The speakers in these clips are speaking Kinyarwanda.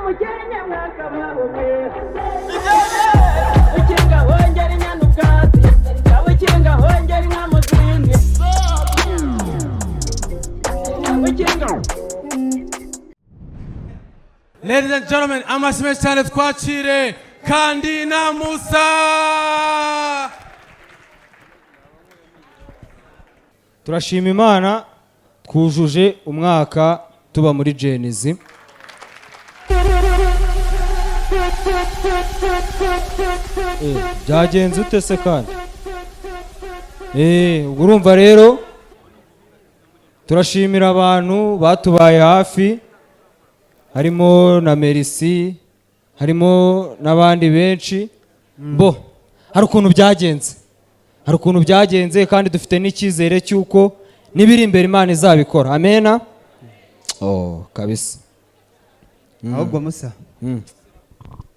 Umukenke mwakabaho mwe. Ukinga hongera inyana ubwatsi, ukinga hongera inka mu zindi, ukinga. Ladies and gentlemen, amashyi menshi cyane, twakire kandi na Musa. Turashima Imana, twujuje umwaka tuba muri Gen-Z. Byagenze ute se kandi? Ubwo urumva rero, turashimira abantu batubaye hafi, harimo na Merci, harimo n'abandi benshi. Bo hari ukuntu byagenze, hari ukuntu byagenze, kandi dufite n'icyizere cy'uko n'ibiri imbere Imana izabikora. Amena. Oh, kabisa. Ahubwo Musa,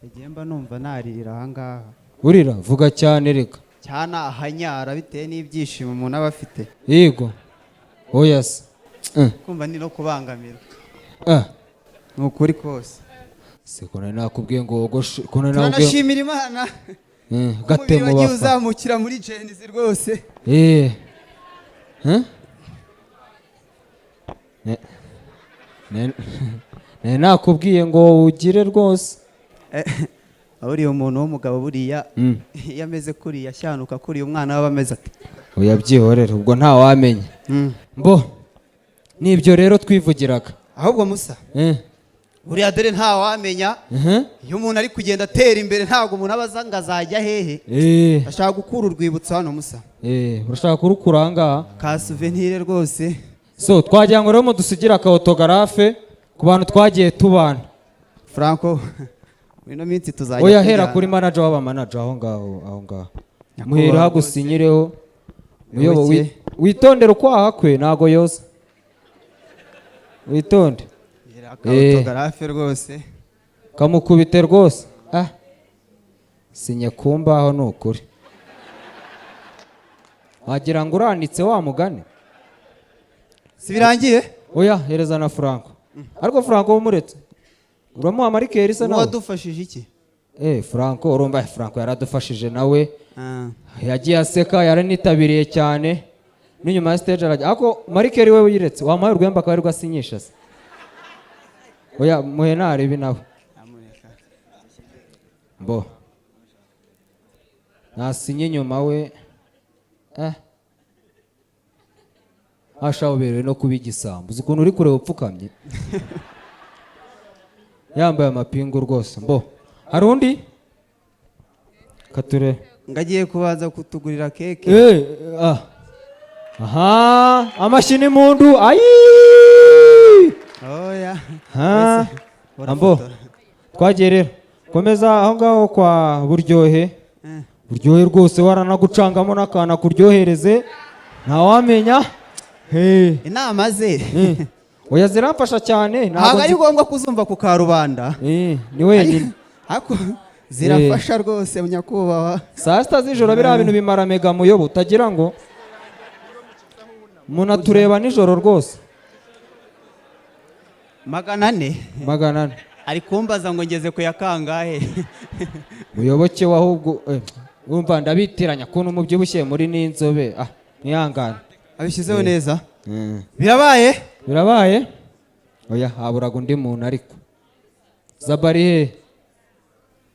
igihe mba numva naririra ahangaha. Urira, vuga cyane reka. Cyane ahanyara bitewe n'ibyishimo umuntu aba afite. Yego, oya se. Kumva ni no kubangamira. Ah. Ni ukuri kose. Se ko nari nakubwiye ngo wogoshe, ko nari nakubwiye? Turanashimira Imana ko gate umubiri mu wagiye bafa uzamukira muri Gen-Z rwose. Eh? Nari nakubwiye ngo ugire rwose. Uriya umuntu w'umugabo buriya, iyo ameze kuriya, ashyanuka kuriya, umwana we aba ameze ati? Oya, byihorere, ubwo ntawamenya. Mbo nibyo rero twivugiraga. Ahubwo Musa, buriya dore ntawamenya. Iyo umuntu ari kugenda atera imbere, ntabwo umuntu aba aza ngo azajya hehe. Ashaka gukura urwibutso hano, Musa. Urashaka kurukura aha ngaha? Ka souvenir rwose. So twagira ngo rero mudusigire aka autographe ku bantu twagiye tubana. Franco, muri ino minsi tuzajya Oya, hera tujyana. kuri manager w'abamanager aho ngaho, aho ngaho. Nyakubahwa Muhera rwose. hagusinyireho. Muyobo, Muyoboke. Witondere ukwaha kwe, ntago yoza, witonde. Aka autographe rwose. Kamukubite rwose. Ah, sinye ku mbaho, ni ukuri wagira ngo uranitse wa mugani. Si birangiye? Oya, hereza na Franco. Ariko Franco wumuretse, uramuha marker se nawe? Wadufashije iki? Franco, urumva, Franco yaradufashije nawe. Ah. Yagiye aseka, yaranitabiriye cyane, n'inyuma ya stage arajya. Ariko marker we uyiretse, wamuhaye urwembe akaba arirwo asinyisha se? Oya, muhe naribi nawe. Mbo nasinye inyuma we. Asha, uberewe no kuba igisambo. Uzi ukuntu uri kureba upfukamye yambaye amapingu rwose. Mbo hari undi kature? Ngo agiye kubanza kutugurira keke. Ah. Aha, amashyi n'impundu, ayi! Oya. Ha. Wese, ambo urafotora. Twagiye rero, komeza aho ngaho kwa Buryohe. Buryohe rwose, waranagucangamo n'akantu akuryohereze, ntawamenya. Hey. Inama ze. Oya, ziramfasha cyane. Ntabwo ari ngombwa kuzumva ku karubanda. Ni wenyine. Ariko zirafasha rwose, nyakubahwa. Saa 6 z'ijoro, biriya bintu bimara mega muyobo, utagira ngo umuntu atureba nijoro rwose. 400. 400. Ari kumbaza ngo ngeze ku ya kangahe. Muyoboke we ahubwo, wumva ndabitiranya kuntu mubyibushye muri n'inzobe. Ah, mwihangane. Abishyizeho neza. Birabaye. Birabaye. Oya, haburaga undi muntu. Ariko Zabari he?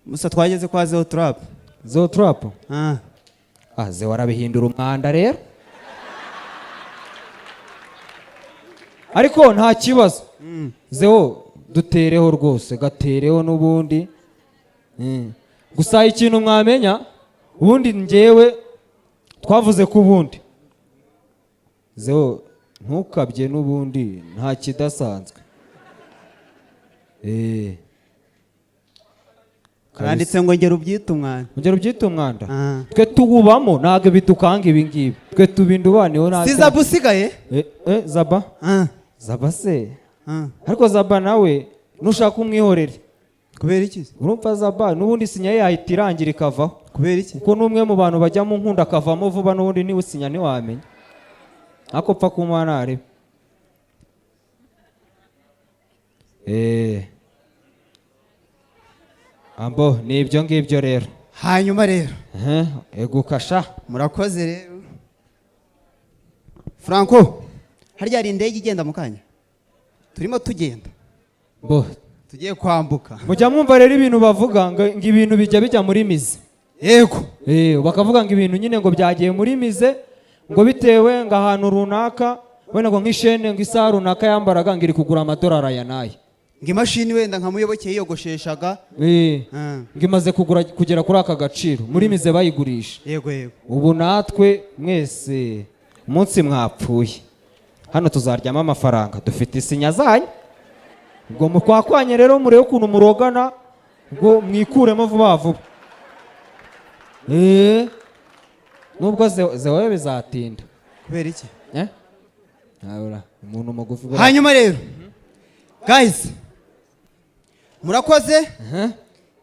Musa, twageze kwa Zeo Trap. Zeo Trap. Ah. Ah, Zeo arabihindura umwanda rero, ariko nta kibazo. Zeo dutereho rwose, gatereho n'ubundi. Gusa ikintu mwamenya, ubundi njyewe twavuze ko ubundi Zeo ntukabye, n'ubundi nta kidasanzwe. Karanditse ngo ngera ubyite umwanda. Ongera ubyite umwanda. Ah. Twe tuwubamo, ntabwo bidukanga ibi ngibi, twe tubindubaneho nta. Si Zaba usigaye? Zaba. Ah. Zaba se? Ah. Ariko Zaba nawe nushaka umwihorere. Kubera iki? Urumva Zaba n'ubundi sinya ye yahita irangira ikavaho. Kubera iki? Kuko n'umwe mu bantu bajya mu nkunda akavamo vuba, n'ubundi niba usinya ntiwamenya, ariko pfa kumuha narebe. Ambo ni ibyo ngibyo rero. Hanyuma rero, Eguka sha. Murakoze rero. Franco, harya hari indege igenda mu kanya, turimo tugenda. Bo. Tugiye kwambuka. Mujya mwumva rero ibintu bavuga ngo ibintu bijya muri musée. Yego. Bakavuga ngo ibintu nyine ngo byagiye muri musée, ngo bitewe ngo ahantu runaka, wenda ngo nk'ishene, ngo isaha runaka yambaraga ngo iri kugura amadolari aya n'aya. Ngo imashini wenda nka Muyoboke yiyogosheshaga. Ngo imaze kugura kugera kuri aka gaciro muri musée bayigurisha. Yego yego. Ubu natwe mwese umunsi mwapfuye hano tuzaryamo amafaranga, dufite isinya zanyu. Ubwo mukwakwanye rero, murebe ukuntu murogana ubwo mwikuremo vuba vuba. Nubwo zewe bizatinda. Kubera iki? Eh? Ntabura umuntu mugufi buriya. Hanyuma rero guys, murakoze.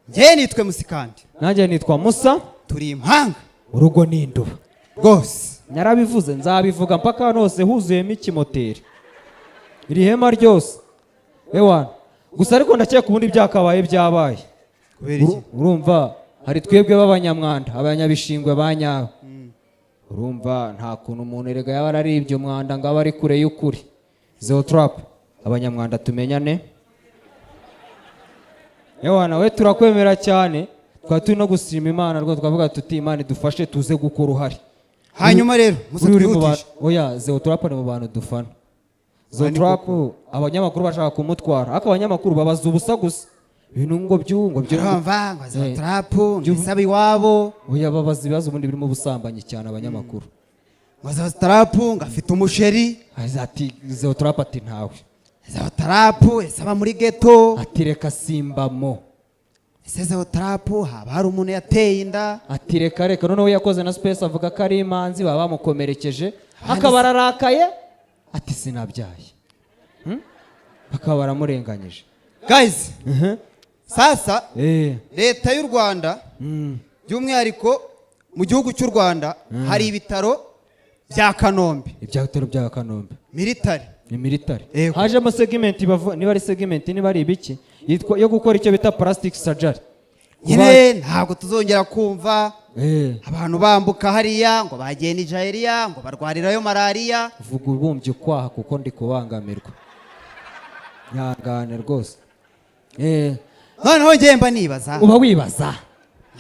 Njyewe nitwe Musikandi. Nanjye nitwa Musa. Turi impanga. Urugo ni induba. Rwose. Narabivuze, nzabivuga mpaka hano hose huzuyemo ikimoteri, iri hema ryose ewana. Gusa ariko ndakeka ubundi byakabaye byabaye. Kubera iki? Urumva hari twebwe b'abanyamwanda, abanyabishingwe ba nyawe. Urumva nta kuntu umuntu erega yaba araribye umwanda ngo abe ari kure y'ukuri. Zeo Trap, abanyamwanda tumenyane. Ewana we, turakwemera cyane. Twari turi no gushima Imana rwose, twavuga tuti Imana idufashe tuze gukora uhari. Hanyuma rero Musa, Uri mu twihutishe. Oya, Zeo Trap ni mu bantu dufana. Zeo Ni Trap, abanyamakuru bashaka kumutwara, ariko abanyamakuru babaza ubusa gusa, ibintu ngo byu ngo byu. Urumva ngo za trap ngo isaba iwabo. Oya, babaza ibibazo ubundi birimo ubusambanyi cyane abanyamakuru. Ngo za trap ngo afite umusheri. Ati Zeo Trap ati ntawe. Za trap isaba muri ghetto. Ati reka simbamo. Ese Zeo Trap haba hari umuntu yateye inda? Ati reka reka. Noneho yakoze na space avuga ko ari imanzi, baba bamukomerekeje, akaba ararakaye, ati sinabyaye. Bakaba baramurenganyije. Guys, sasa leta y'u Rwanda, by'umwihariko mu gihugu cy'u Rwanda, hari ibitaro bya Kanombe. Ibya bitaro bya Kanombe. Military. Ni military. Yego. Hajemo segment niba ari segment, niba ari ibiki, yitwa yo gukora icyo bita plastic surgery. Nyine ntabwo tuzongera kumva abantu bambuka hariya ngo bagiye Nigeria ngo barwarirayo malariya. Vuga ubumbye ukwaha kuko ndi kubangamirwa, ihangane rwose. Noneho njye mba nibaza. Uba wibaza.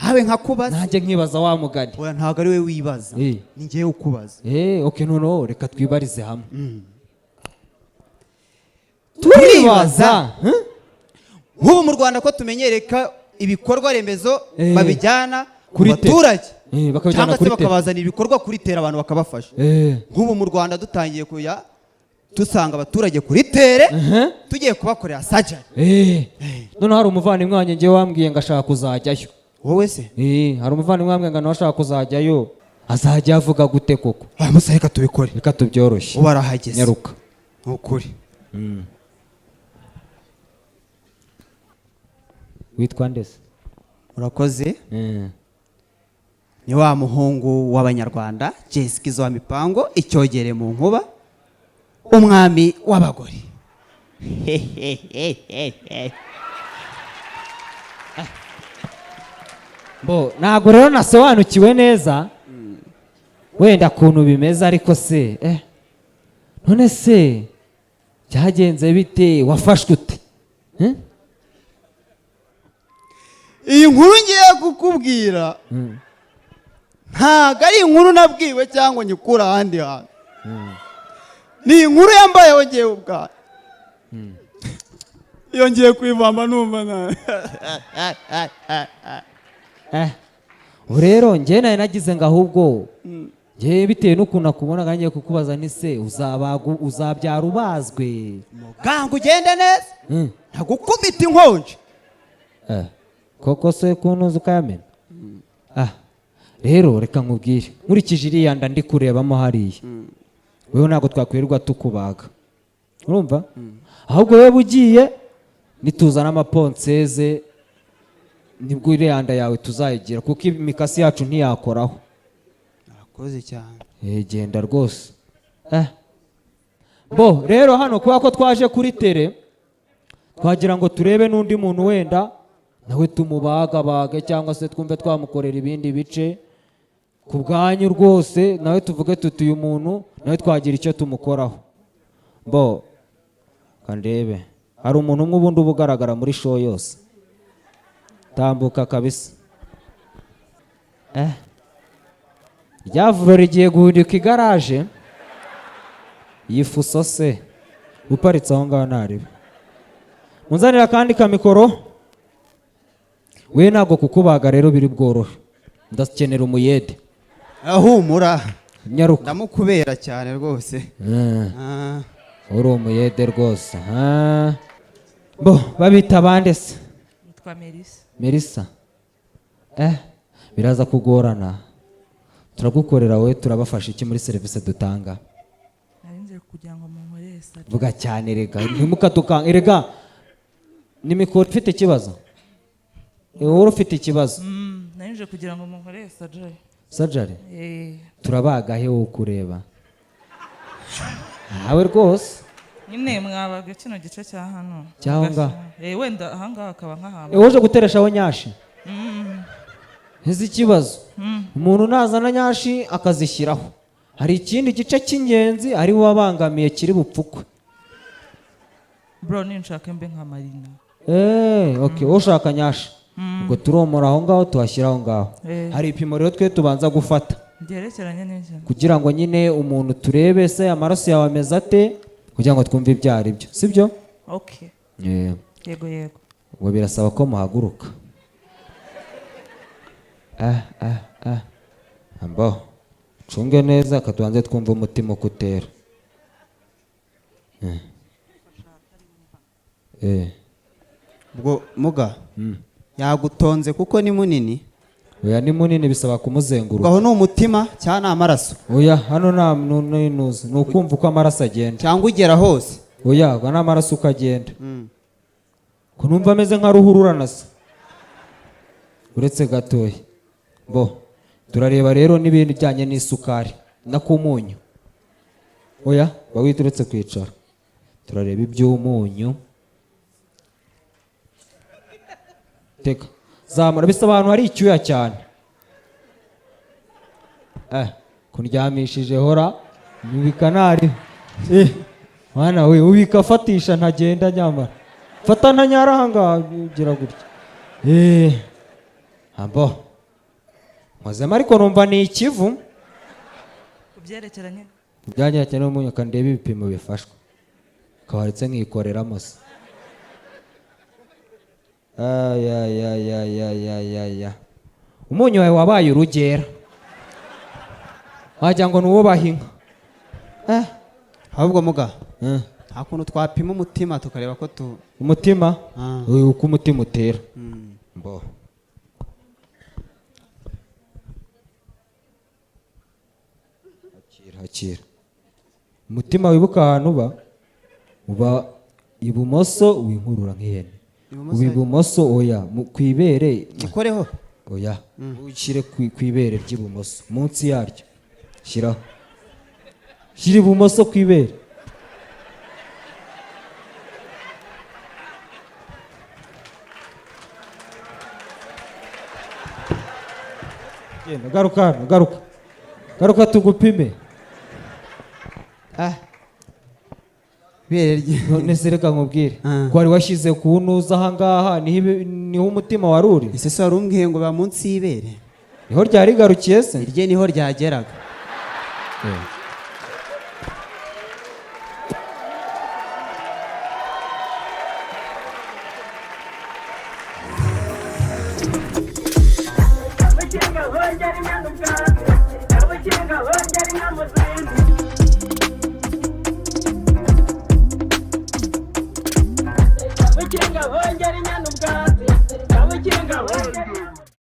Nawe nkakubaza. Nanjye nkibaza wa mugani. Oya, ntabwo ari we wibaza, ni njyewe ukubaza. Okay, noneho reka twibarize hamwe. Turibaza. Huh? Nk'ubu mu Rwanda ko tumenyereye ko ibikorwa remezo babijyana ku Kuri te. baturage, Bakabijyana cyangwa se kuri te. bakabazanira ibikorwa kuri terrain, abantu bakabafasha. Nk'ubu mu Rwanda dutangiye kuya dusanga abaturage kuri terrain, tugiye kubakorera surgery. Noneho hari umuvandimwe wanjye ngewe wambwiye ngo ashaka kuzajyayo. Wowe se? Hari umuvandimwe wambwiye ngo nawe ashaka kuzajyayo. Azajya avuga gute koko? Aya musa, reka tubikore. Reka tubyoroshye. Ubu arahageze. Nyaruka. Ni ukuri. Witwa ndese? Murakoze. Ni wa muhungu w'abanyarwanda Jessica wa mipango, icyogere mu nkuba, umwami w'abagore. Bo ntabwo rero nasobanukiwe neza wenda kuntu bimeze, ariko se none se byagenze bite? Wafashwe ute? Eh? Iyi nkuru ngiye kukubwira ntabwo ari inkuru nabwiwe cyangwa nyikura ahandi hantu, ni inkuru yambayeho ngewe ubwayo. Iyo ngiye kwivamba numva na Ubu rero njyewe nari nagize ngo ahubwo njyewe bitewe n'ukuntu akubonaga ngiye kukubaza ni se uzabyara ubazwe. Muganga, ugende neza, ntagukubita inkonji. Koko se kuntuza ukayamena? Rero reka nkubwire, nkurikije iriya nda ndi kurebamo hariya, wewe ntabwo twakwirirwa tukubaga, urumva? Ahubwo wewe ugiye nituzana amaponseze nibwo iriya nda yawe tuzayigira, kuko imikasi yacu ntiyakoraho. Murakoze cyane. Genda rwose. Bo rero hano kubera ko twaje kuri terrain, twagira ngo turebe n'undi muntu wenda. Nawe tumubagabage cyangwa se twumve twamukorera ibindi bice ku bwanyu rwose, nawe tuvuge tuti uyu muntu nawe twagira icyo tumukoraho. Bo kandebe, hari umuntu umwe ubundi uba ugaragara muri show yose. Tambuka kabisa. Ryavuro rigiye guhindika igaraje. Iyi fuso se uparitse aho ngaho ntaribe. Munzanira akandi kamikoro. We ntabwo kukubaga rero biri bworohe, ndakenera umuyede. Ahumura. Nyaruka. Ndamukubera cyane rwose. Ah, Uri umuyede rwose. Ah. Bo babita bande se? Nitwa Melissa. Melissa, biraza kugorana. Turagukorera wowe, turabafasha iki muri serivisi dutanga? Nari nje kugira ngo munkorere surgery. Vuga cyane rega, ntimukadukange rega. Ni mikoro ifite ikibazo? Wowe ufite ikibazo? Nari nje kugira ngo munkorere surgery. Surgery? Eh. Turabaga he wowe kureba hawe rwose? Nyine mwabaga kino gice cya hano. Cy'aho ngaho? Wenda aha ngaha akaba nk'ahantu. Wowe uje gutereshaho nyashi? Ntizi ikibazo. Umuntu nazana nyashi akazishyiraho, hari ikindi gice cy'ingenzi ari we wabangamiye kiri bupfukwe. Bro, ninshaka mbe nka Marina. Okay, wowe ushaka nyashi. Ubwo turomora aho ngaho, tuhashyira aho ngaho. Hari ibipimo rero twe tubanza gufata. Byerekeranye n'iki? Kugira ngo nyine umuntu turebe se amaraso yawe ameze ate, kugira ngo twumve ibyo ari byo, sibyo? Okay. Yego yego. Ubwo birasaba ko muhaguruka. Ambo cunge neza, katubanze twumve umutima uko utera. Ubwo muga yagutonze kuko ni munini. Oya, ni munini, bisaba kumuzenguruka. Ubwo aho ni umutima cyangwa ni amaraso? Oya, hano nta nuzi, ni ukumva uko amaraso agenda. Cyangwa ugera hose? Oya, ubwo ni amaraso uko agenda. Ko numva ameze nka ruhurura se? Uretse gatoya. Bo turareba rero n'ibindi bijyanye n'isukari na kumunyu. Oya, bawita uretse kwicara, turareba iby'umunyu. Teka zamura, bisa abantu hari icyuya cyane. Kundyamishije hora ubika ntari. Mwana we, ubika afatisha ntagenda, nyamara fata ntanyara ahangaha ugira gutya. Ambo nkozemo ariko numva ni ikivu. Ku byerekeranye Ibyanjye n'umunyu, kandebe ibipimo bifashwe kabaretse nkikoreramo se. Ayayayayayaya, umunyu wawe wabaye urugera, wagira ngo ni uwo baha inka. Ahubwo muga, nta kuntu twapima umutima tukareba ko tu Umutima? Ah. Uko umutima utera. Mbo akira, akira umutima. Wibuka ahantu uba ibumoso, winkurura nk'ihene. Ibumoso? Uba ibumoso. Oya, ku ibere. Gikoreho. Oya, ushyire ku ibere ry'ibumoso, munsi yaryo shyiraho, shyira ibumoso ku ibere. Genda, garuka hano, garuka, garuka tugupime. Ibere rye. None se reka nkubwire, Ah. ko wari washyize ku ntuza ahangaha, niho umutima wari uri? Ese se wari umbwiye ngo ba munsi y'ibere? Niho ryari rigarukiye se? Irye niho ryageraga. Abakinga hongera inyana ubwatsi, abakinga hongera inka mu zindi. Abakinga hongera inyana ubwatsi, abakinga hongera.